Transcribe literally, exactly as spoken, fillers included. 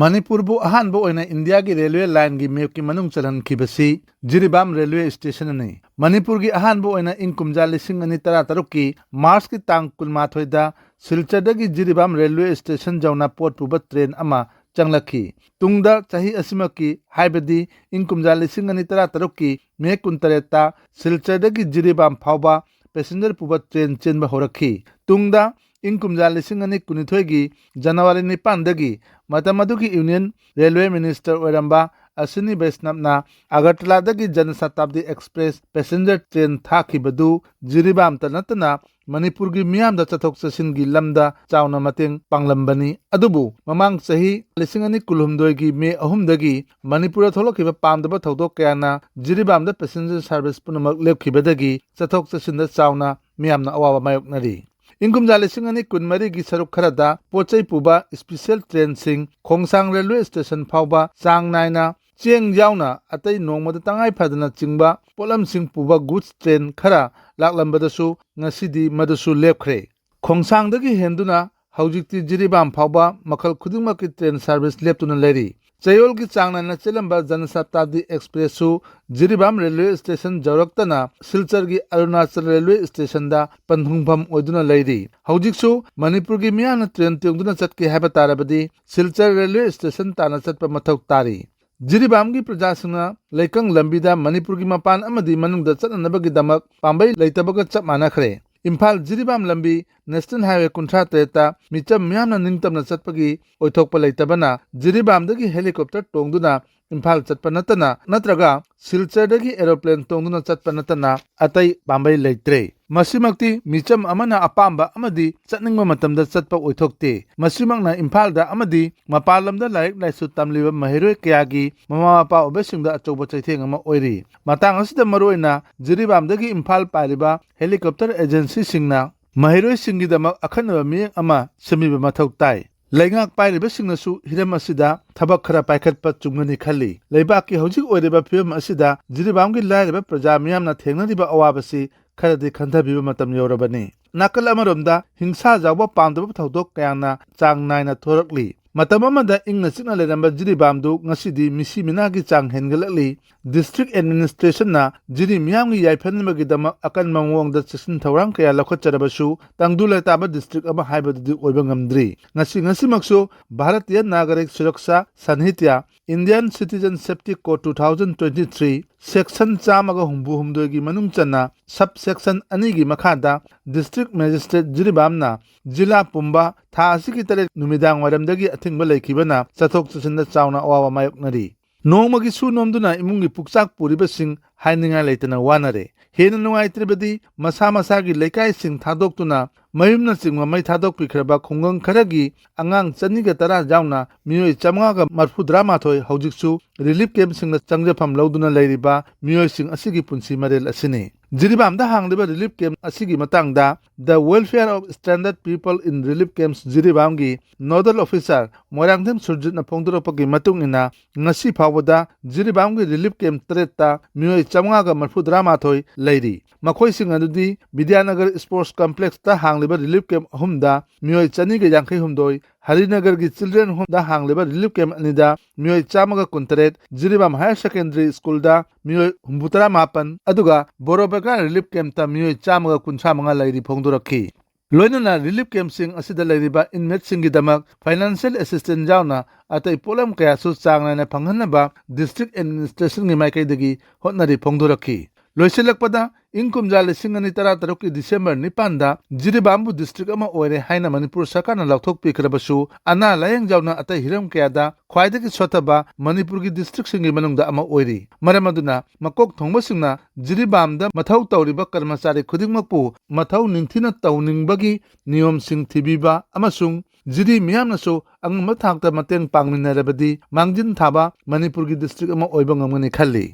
ꯃꯅꯤꯄꯨꯔꯕꯨ ꯑꯍꯥꯟꯕ ꯑꯣꯏꯅ ꯏꯟꯗꯤꯌꯥꯒꯤ ꯔꯦꯜꯋꯦ ꯂꯥꯏꯟꯒꯤ ꯃꯦꯞꯀꯤ ꯃꯅꯨꯡ ꯆꯜꯍꯟꯈꯤꯕꯁꯤ ꯖꯤꯔꯤꯕꯥꯝ ꯔꯦꯜꯋꯦ ꯁ꯭ꯇꯦꯁꯟꯅꯤ꯫ ꯃꯅꯤꯄꯨꯔꯒꯤ ꯑꯍꯥꯟꯕ ꯑꯣꯏꯅ ꯏꯪ ꯀꯨꯝꯖꯥ ꯂꯤꯁꯤꯡ ꯑꯅꯤ ꯇꯔꯥ ꯇꯔꯨꯛꯀꯤ ꯃꯥꯔꯆꯀꯤ ꯇꯥꯡ ꯀꯨꯟꯃꯥꯊꯣꯏꯗ ꯁꯤꯜꯆꯔꯗꯒꯤ ꯖꯤꯔꯤꯕꯥꯝ ꯔꯦꯜꯋꯦ ꯁ꯭ꯇꯦꯁꯟ ꯌꯧꯅ ꯄꯣꯠ ꯄꯨꯕ ꯇ꯭ꯔꯦꯟ ꯑꯃ ꯆꯪꯂꯛꯈꯤ꯫ ꯇꯨꯡꯗ ꯆꯍꯤ ꯑꯁꯤꯃꯛꯀꯤ, ꯍꯥꯏꯕꯗꯤ ꯏꯪ ꯀꯨꯝꯖꯥ ꯂꯤꯁꯤꯡ ꯑꯅꯤ ꯇꯔꯥ ꯇꯔꯨꯛꯀꯤ ꯃꯦ ꯀꯨꯟꯇꯔꯦꯠꯇ ꯁꯤꯜꯆꯔꯗꯒꯤ ꯖꯤꯔꯤꯕꯥꯝ ꯐꯥꯎꯕ ꯄꯦꯁꯦꯟꯖꯔ ꯄꯨꯕ ꯇ꯭ꯔꯦꯟ ꯆꯦꯟꯕ ꯍꯧꯔꯛꯈꯤ꯫ ꯇꯨꯡꯗ ꯏꯪ ꯀꯨꯝꯖꯥ ꯂꯤꯁꯤꯡ ꯑꯅꯤ ꯀꯨꯟꯅꯤꯊꯣꯏꯒꯤ ꯖꯅꯋꯥꯔꯤ ꯅꯤꯄꯥꯟꯗꯒꯤ ꯃꯇꯝ ꯑꯗꯨꯒꯤ ꯌꯨꯅꯤꯌꯟ ꯔꯦꯜꯋꯦ ꯃꯤꯅꯤꯁꯇꯔ ꯑꯣꯏꯔꯝꯕ ꯑꯁ꯭ꯋꯤꯅꯤ ꯕꯩꯁꯅꯕꯅ ꯑꯒꯔꯇꯂꯥꯗꯒꯤ ꯖꯅ ꯁꯇꯥꯕꯗꯤ ꯑꯦꯛꯁꯄ꯭ꯔꯦꯁ ꯄꯦꯁꯦꯟꯖꯔ ꯇ꯭ꯔꯦꯟ ꯊꯥꯈꯤꯕꯗꯨ ꯖꯤꯔꯤꯕꯥꯝꯇ ꯅꯠꯇꯅ ꯃꯅꯤꯄꯨꯔꯒꯤ ꯃꯤꯌꯥꯝꯗ ꯆꯠꯊꯣꯛ ꯆꯠꯁꯤꯟꯒꯤ ꯂꯝꯗ ꯆꯥꯎꯅ ꯃꯇꯦꯡ ꯄꯥꯡꯂꯝꯕꯅꯤ꯫ ꯑꯗꯨꯕꯨ ꯃꯃꯥꯡ ꯆꯍꯤ ꯂꯤꯁꯤꯡ ꯑꯅꯤ ꯀꯨꯟꯍꯨꯝꯗꯣꯏꯒꯤ ꯃꯦ ꯑꯍꯨꯝꯗꯒꯤ ꯃꯅꯤꯄꯨꯔꯗ ꯊꯣꯛꯂꯛꯈꯤꯕ ꯄꯥꯝꯗꯕ ꯊꯧꯗꯣꯛ ꯀꯌꯥꯅ ꯖꯤꯔꯤꯕꯥꯝꯗ ꯄꯦꯁꯦꯟꯖꯔ ꯁꯥꯔꯚꯤꯁ ꯄꯨꯝꯅꯃꯛ ꯂꯦꯞꯈꯤꯕꯗꯒꯤ ꯆꯠꯊꯣꯛ ꯆꯠꯁꯤꯟꯗ ꯆꯥꯎꯅ ꯃꯤꯌꯥꯝꯅ ꯑꯋꯥꯕ ꯃꯥꯌꯣꯛꯅꯔꯤ꯫ ꯏꯪ ꯀꯨꯝꯖꯥ ꯂꯤꯁꯤꯡ ꯑꯅꯤ ꯀꯨꯟꯃꯔꯤꯒꯤ ꯁꯔꯨꯛ ꯈꯔꯗ ꯄꯣꯠ ꯆꯩ ꯄꯨꯕ ꯏꯁꯄꯤꯁꯦꯜ ꯇ꯭ꯔꯦꯟꯁꯤꯡ ꯈꯣꯡꯁꯥꯡ ꯔꯦꯜꯋꯦ ꯁ꯭ꯇꯦꯁꯟ ꯐꯥꯎꯕ ꯆꯥꯡ ꯅꯥꯏꯅ ꯆꯦꯡ ꯌꯥꯎꯅ ꯑꯇꯩ ꯅꯣꯡꯃꯗ ꯇꯉꯥꯏ ꯐꯗꯅ ꯆꯤꯡꯕ ꯄꯣꯠꯂꯝꯁꯤꯡ ꯄꯨꯕ ꯒꯨꯗꯁ ꯇ꯭ꯔꯦꯟ ꯈꯔ ꯂꯥꯛꯂꯝꯕꯗꯁꯨ ꯉꯁꯤꯗꯤ ꯃꯗꯨꯁꯨ ꯂꯦꯞꯈ꯭ꯔꯦ꯫ ꯈꯣꯡꯁꯥꯡꯗꯒꯤ ꯍꯦꯟꯗꯨꯅ ꯍꯧꯖꯤꯛꯇꯤ ꯖꯤꯔꯤꯕꯥꯝ ꯐꯥꯎꯕ ꯃꯈꯜ ꯈꯨꯗꯤꯡꯃꯛꯀꯤ ꯇ꯭ꯔꯦꯟ ꯁꯥꯔꯚꯤꯁ ꯂꯦꯞꯇꯨꯅ ꯂꯩꯔꯤ꯫ ꯆꯌꯣꯜꯒꯤ ꯆꯥꯡ ꯅꯥꯏꯅ ꯆꯦꯜꯂꯝꯕ ꯖꯅ ꯁꯇꯥꯕꯗꯤ ꯑꯦꯛꯁꯄ꯭ꯔꯦꯁꯁꯨ ꯖꯤꯔꯤꯕꯥꯝ ꯔꯦꯜꯋꯦ ꯁ꯭ꯇꯦꯁꯟ ꯌꯧꯔꯛꯇꯅ ꯁꯤꯜꯆꯔꯒꯤ ꯑꯔꯨꯅꯥꯆꯜ ꯔꯦꯜꯋꯦ ꯁ꯭ꯇꯦꯁꯟꯗ ꯄꯟꯊꯨꯡꯐꯝ ꯑꯣꯏꯗꯨꯅ ꯂꯩꯔꯤ꯫ ꯍꯧꯖꯤꯛꯁꯨ ꯃꯅꯤꯄꯨꯔꯒꯤ ꯃꯤꯌꯥꯝꯅ ꯇ꯭ꯔꯦꯟ ꯇꯣꯡꯗꯨꯅ ꯆꯠꯀꯦ ꯍꯥꯏꯕ ꯇꯥꯔꯕꯗꯤ ꯁꯤꯜꯆꯔ ꯔꯦꯜꯋꯦ ꯁ꯭ꯇꯦꯁꯟ ꯇꯥꯟꯅ ꯆꯠꯄ ꯃꯊꯧ ꯇꯥꯔꯤ꯫ ꯖꯤꯔꯤꯕꯥꯝꯒꯤ ꯄ꯭ꯔꯖꯥꯁꯤꯡꯅ ꯂꯩꯀꯪ ꯂꯝꯕꯤꯗ ꯃꯅꯤꯄꯨꯔꯒꯤ ꯃꯄꯥꯟ ꯑꯃꯗꯤ ꯃꯅꯨꯡꯗ ꯆꯠꯅꯅꯕꯒꯤꯗꯃꯛ ꯄꯥꯝꯕꯩ ꯂꯩꯇꯕꯒ ꯆꯞ ꯃꯥꯟꯅꯈ꯭ꯔꯦ꯫ ꯏꯝꯐꯥꯜ ꯖꯤꯔꯤꯕꯥꯝ ꯂꯝꯕꯤ ꯅꯦꯁꯅꯦꯜ ꯍꯥꯏꯋꯦ ꯀꯨꯟꯊ꯭ꯔꯥ ꯇꯔꯦꯠꯇ ꯃꯤꯆꯝ ꯃꯤꯌꯥꯝꯅ ꯅꯤꯡꯇꯝꯅ ꯆꯠꯄꯒꯤ ꯑꯣꯏꯊꯣꯛꯄ ꯂꯩꯇꯕꯅ ꯖꯤꯔꯤꯕꯥꯝꯗꯒꯤ ꯍꯦꯂꯤꯀꯣꯞꯇꯔ ꯇꯣꯡꯗꯨꯅ ꯏꯝꯐꯥꯜ ꯆꯠꯄ ꯅꯠꯇꯅ ꯅꯠꯇ꯭ꯔꯒ ꯁꯤꯜꯆꯔꯗꯒꯤ ꯑꯦꯔꯣꯄ꯭ꯂꯦꯟ ꯇꯣꯡꯗꯨꯅ ꯆꯠꯄ ꯅꯠꯇꯅ ꯑꯇꯩ ꯄꯥꯝꯕꯩ ꯂꯩꯇ꯭ꯔꯦ꯫ ꯃꯁꯤꯃꯛꯇꯤ ꯃꯤꯆꯝ ꯑꯃꯅ ꯑꯄꯥꯝꯕ ꯑꯃꯗꯤ ꯆꯠꯅꯤꯡꯕ ꯃꯇꯝꯗ ꯆꯠꯄ ꯑꯣꯏꯊꯣꯛꯇꯦ꯫ ꯃꯁꯤꯃꯛꯅ ꯏꯝꯐꯥꯜꯗ ꯑꯃꯗꯤ ꯃꯄꯥꯟ ꯂꯝꯗ ꯂꯥꯏꯔꯤꯛ ꯂꯥꯏꯁꯨ ꯇꯝꯂꯤꯕ ꯃꯍꯩꯔꯣꯏ ꯀꯌꯥꯒꯤ ꯃꯃꯥ ꯃꯄꯥ ꯑꯣꯏꯕꯁꯤꯡꯗ ꯑꯆꯧꯕ ꯆꯩꯊꯦꯡ ꯑꯃ ꯑꯣꯏꯔꯤ꯫ ꯃꯇꯥꯡ ꯑꯁꯤꯗ ꯃꯔꯨꯑꯣꯏꯅ ꯖꯤꯔꯤꯕꯥꯝꯗꯒꯤ ꯏꯝꯐꯥꯜ ꯄꯥꯏꯔꯤꯕ ꯍꯦꯂꯤꯀꯣꯞꯇꯔ ꯑꯦꯖꯦꯟꯁꯤꯁꯤꯡꯅ ꯃꯍꯩꯔꯣꯏꯁꯤꯡꯒꯤꯗꯃꯛ ꯑꯈꯟꯅꯕ ꯃꯤꯠꯌꯦꯡ ꯑꯃ ꯁꯦꯝꯕꯤꯕ ꯃꯊꯧ ꯇꯥꯏ꯫ ꯂꯩꯉꯥꯛ ꯄꯥꯏꯔꯤꯕꯁꯤꯡꯅꯁꯨ ꯍꯤꯔꯝ ꯑꯁꯤꯗ ꯊꯕꯛ ꯈꯔ ꯄꯥꯏꯈꯠꯄ ꯆꯨꯝꯒꯅꯤ ꯈꯜꯂꯤ꯫ ꯂꯩꯕꯥꯛꯀꯤ ꯍꯧꯖꯤꯛ ꯑꯣꯏꯔꯤꯕ ꯐꯤꯕꯝ ꯑꯁꯤꯗ ꯖꯤꯔꯤꯕꯥꯝꯒꯤ ꯂꯥꯏꯔꯕ ꯄ꯭ꯔꯖꯥ ꯃꯤꯌꯥꯝꯅ ꯊꯦꯡꯅꯔꯤꯕ ꯑꯋꯥꯕꯁꯤ ꯈꯔꯗꯤ ꯈꯟꯊꯕꯤꯕ ꯃꯇꯝ ꯌꯧꯔꯕꯅꯤ꯫ ꯅꯥꯀꯜ ꯑꯃꯔꯣꯝꯗ ꯍꯤꯡꯁꯥ ꯌꯥꯎꯕ ꯄꯥꯝꯗꯕ ꯊꯧꯗꯣꯛ ꯀꯌꯥꯅ ꯆꯥꯡ ꯅꯥꯏꯅ ꯊꯣꯔꯛꯂꯤ꯫ ꯃꯇꯝ ꯑꯃꯗ ꯏꯪꯅ ꯆꯤꯛꯅ ꯂꯩꯔꯝꯕ ꯖꯤꯔꯤꯕꯥꯝꯗꯨ ꯉꯁꯤꯗꯤ ꯃꯤꯁꯤ ꯃꯤꯅꯥꯒꯤ ꯆꯥꯡ ꯍꯦꯟꯒꯠꯂꯛꯂꯤ꯫ District Administrationꯅ ꯖꯤꯔꯤ ꯃꯤꯌꯥꯝꯒꯤ ꯌꯥꯏꯐꯅꯕꯒꯤꯗꯃꯛ ꯑꯀꯟꯕ ꯃꯑꯣꯡꯗ ꯆꯦꯛꯁꯤꯟ ꯊꯧꯔꯥꯡ ꯀꯌꯥ ꯂꯧꯈꯠꯆꯔꯕꯁꯨ, ꯇꯪꯗꯨ ꯂꯩꯇꯥꯕ district ꯑꯃ ꯍꯥꯏꯕꯗꯨꯗꯤ ꯑꯣꯏꯕ ꯉꯝꯗ꯭ꯔꯤ꯫ ꯉꯁꯤ ꯉꯁꯤꯃꯛꯁꯨ Bharatiya ꯅꯥꯒꯔꯤꯛ Suraksha ꯁꯟꯍꯤꯇ꯭ꯌ, Indian Citizenship Code two thousand twenty-three, section ꯆꯥꯝꯃꯒ ꯍꯨꯝꯐꯨ ꯍꯨꯝꯗꯣꯏꯒꯤ ꯃꯅꯨꯡ ꯆꯟꯅ sub section ꯑꯅꯤꯒꯤ ꯃꯈꯥꯗ District Magistrate ꯖꯤꯔꯤꯕꯥꯝꯅ ꯖꯤꯂꯥ ꯄꯨꯝꯕ ꯊꯥ ꯑꯁꯤꯒꯤ ꯇꯔꯦꯠ ꯅꯨꯃꯤꯗꯥꯡ ꯋꯥꯏꯔꯝꯗꯒꯤ ꯑꯊꯤꯡꯕ ꯂꯩꯈꯤꯕꯅ ꯆꯠꯊꯣꯛ ꯆꯠꯁꯤꯟꯗ ꯆꯥꯎꯅ ꯑꯋꯥꯕ ꯃꯥꯌꯣꯛꯅꯔꯤ꯫ ꯅꯣꯡꯃꯒꯤ ꯁꯨ ꯅꯣꯝꯗꯨꯅ ꯏꯃꯨꯡꯒꯤ ꯄꯨꯛꯆꯥꯛ ꯄꯨꯔꯤꯕꯁꯤꯡ ꯍꯥꯏꯅꯤꯡꯉꯥꯏ ꯂꯩꯇꯅ ꯋꯥꯅꯔꯦ꯫ ꯍꯦꯟꯅ ꯅꯨꯡꯉꯥꯏꯇ꯭ꯔꯤꯕꯗꯤ ꯃꯁꯥ ꯃꯁꯥꯒꯤ ꯂꯩꯀꯥꯏꯁꯤꯡ ꯊꯥꯗꯣꯛꯇꯨꯅ ꯃꯌꯨꯝꯅꯆꯤꯡꯕ ꯃꯩ ꯊꯥꯗꯣꯛꯄꯤꯈ꯭ꯔꯕ ꯈꯨꯡꯒꯪ ꯈꯔꯒꯤ ꯑꯉꯥꯡ ꯆꯅꯤꯒ ꯇꯔꯥ ꯌꯥꯎꯅ ꯃꯤꯑꯣꯏ ꯆꯥꯝꯃꯉꯥꯒ ꯃꯔꯐꯨꯇꯔꯥꯃꯥꯊꯣꯏ ꯍꯧꯖꯤꯛꯁꯨ relief campꯁꯤꯡꯗ ꯆꯪꯖꯐꯝ ꯂꯧꯗꯨꯅ ꯂꯩꯔꯤꯕ ꯃꯤꯑꯣꯏꯁꯤꯡ ꯑꯁꯤꯒꯤ ꯄꯨꯟꯁꯤ ꯃꯔꯦꯜ ꯑꯁꯤꯅꯤ꯫ ꯖꯤꯔꯤꯕꯥꯝꯗ ꯍꯥꯡꯂꯤꯕ relief camp ꯑꯁꯤꯒꯤ ꯃꯇꯥꯡꯗ The Welfare of Stranded People in Relief Camps ꯖꯤꯔꯤꯕꯥꯝꯒꯤ nodal officer Moirangthem ꯁꯨꯔꯖꯤꯠꯅ ꯐꯣꯡꯗꯣꯔꯛꯄꯒꯤ ꯃꯇꯨꯡ ꯏꯟꯅ, ꯉꯁꯤ ꯐꯥꯎꯕꯗ ꯖꯤꯔꯤꯕꯥꯝꯒꯤ relief camp ꯇꯔꯦꯠꯇ ꯃꯤꯑꯣꯏ ꯆꯥꯝꯃꯉꯥꯒ ꯃꯔꯐꯨꯇꯔꯥꯃꯥꯊꯣꯏ ꯂꯩꯔꯤ꯫ ꯃꯈꯣꯏꯁꯤꯡ ꯑꯗꯨꯗꯤ ꯕꯤꯗ꯭ꯌꯥꯅꯒꯔ Sports Complexꯇ ꯍꯥꯡꯂꯤꯕ relief camp ꯑꯍꯨꯝꯗ ꯃꯤꯑꯣꯏ ꯆꯅꯤꯒ ꯌꯥꯡꯈꯩ ꯍꯨꯝꯗꯣꯏ, ꯍꯔꯤꯅꯒꯔꯒꯤ Children Homeꯗ ꯍꯥꯡꯂꯤꯕ relief camp ꯑꯅꯤꯗ ꯃꯤꯑꯣꯏ ꯆꯥꯝꯃꯒ ꯀꯨꯟꯇꯔꯦꯠ, ꯖꯤꯔꯤꯕꯥꯝ Higher Secondary Schoolꯗ ꯃꯤꯑꯣꯏ ꯍꯨꯝꯐꯨꯇꯔꯥ ꯃꯥꯄꯟ, ꯑꯗꯨꯒ ꯕꯣꯔꯣꯕꯦꯀꯥ relief campꯇ ꯃꯤꯑꯣꯏ ꯆꯥꯝꯃꯒ ꯀꯨꯟꯊ꯭ꯔꯥ ꯃꯉꯥ ꯂꯩꯔꯤ ꯐꯣꯡꯗꯣꯔꯛꯈꯤ꯫ ꯂꯣꯏꯅꯅ relief campꯁꯤꯡ ꯑꯁꯤꯗ ꯂꯩꯔꯤꯕ inmateꯁꯤꯡꯒꯤꯗꯃꯛ financial assistance ꯌꯥꯎꯅ ꯑꯇꯩ ꯄꯣꯠꯂꯝ ꯀꯌꯥꯁꯨ ꯆꯥꯡ ꯅꯥꯏꯅ ꯐꯪꯍꯟꯅꯕ District Administrationꯒꯤ ꯃꯥꯏꯀꯩꯗꯒꯤ ꯍꯣꯠꯅꯔꯤ ꯐꯣꯡꯗꯣꯔꯛꯈꯤ꯫ ꯂꯣꯏꯁꯤꯜꯂꯛꯄꯗ, ꯏꯪ ꯀꯨꯝꯖꯥ ꯂꯤꯁꯤꯡ ꯑꯅꯤ ꯇꯔꯥꯇꯔꯨꯛꯀꯤ December ꯅꯤꯄꯥꯟꯗ ꯖꯤꯔꯤꯕꯥꯝꯕꯨ district ꯑꯃ ꯑꯣꯏꯔꯦ ꯍꯥꯏꯅ ꯃꯅꯤꯄꯨꯔ ꯁꯔꯀꯥꯔꯅ ꯂꯥꯎꯊꯣꯛꯄꯤꯈ꯭ꯔꯕꯁꯨ, ꯑꯅꯥ ꯂꯥꯌꯦꯡ ꯌꯥꯎꯅ ꯑꯇꯩ ꯍꯤꯔꯝ ꯀꯌꯥꯗ ꯈ꯭ꯋꯥꯏꯗꯒꯤ ꯁꯣꯠꯊꯕ ꯃꯅꯤꯄꯨꯔꯒꯤ districtꯁꯤꯡꯒꯤ ꯃꯅꯨꯡꯗ ꯑꯃ ꯑꯣꯏꯔꯤ꯫ ꯃꯔꯝ ꯑꯗꯨꯅ, ꯃꯀꯣꯛ ꯊꯣꯡꯕꯁꯤꯡꯅ ꯖꯤꯔꯤꯕꯥꯝꯗ ꯃꯊꯧ ꯇꯧꯔꯤꯕ ꯀꯔꯃꯆꯥꯔꯤ ꯈꯨꯗꯤꯡꯃꯛꯄꯨ ꯃꯊꯧ ꯅꯤꯡꯊꯤꯅ ꯇꯧꯅꯤꯡꯕꯒꯤ ꯅꯤꯌꯣꯝꯁꯤꯡ ꯊꯤꯕꯤꯕ ꯑꯃꯁꯨꯡ ꯖꯤꯔꯤ ꯃꯤꯌꯥꯝꯅꯁꯨ ꯑꯉꯝꯕ ꯊꯥꯛꯇ ꯃꯇꯦꯡ ꯄꯥꯡꯃꯤꯟꯅꯔꯕꯗꯤ ꯃꯥꯡꯖꯤꯟ ꯊꯥꯕ ꯃꯅꯤꯄꯨꯔꯒꯤ district ꯑꯃ ꯑꯣꯏꯕ ꯉꯝꯒꯅꯤ ꯈꯜꯂꯤ꯫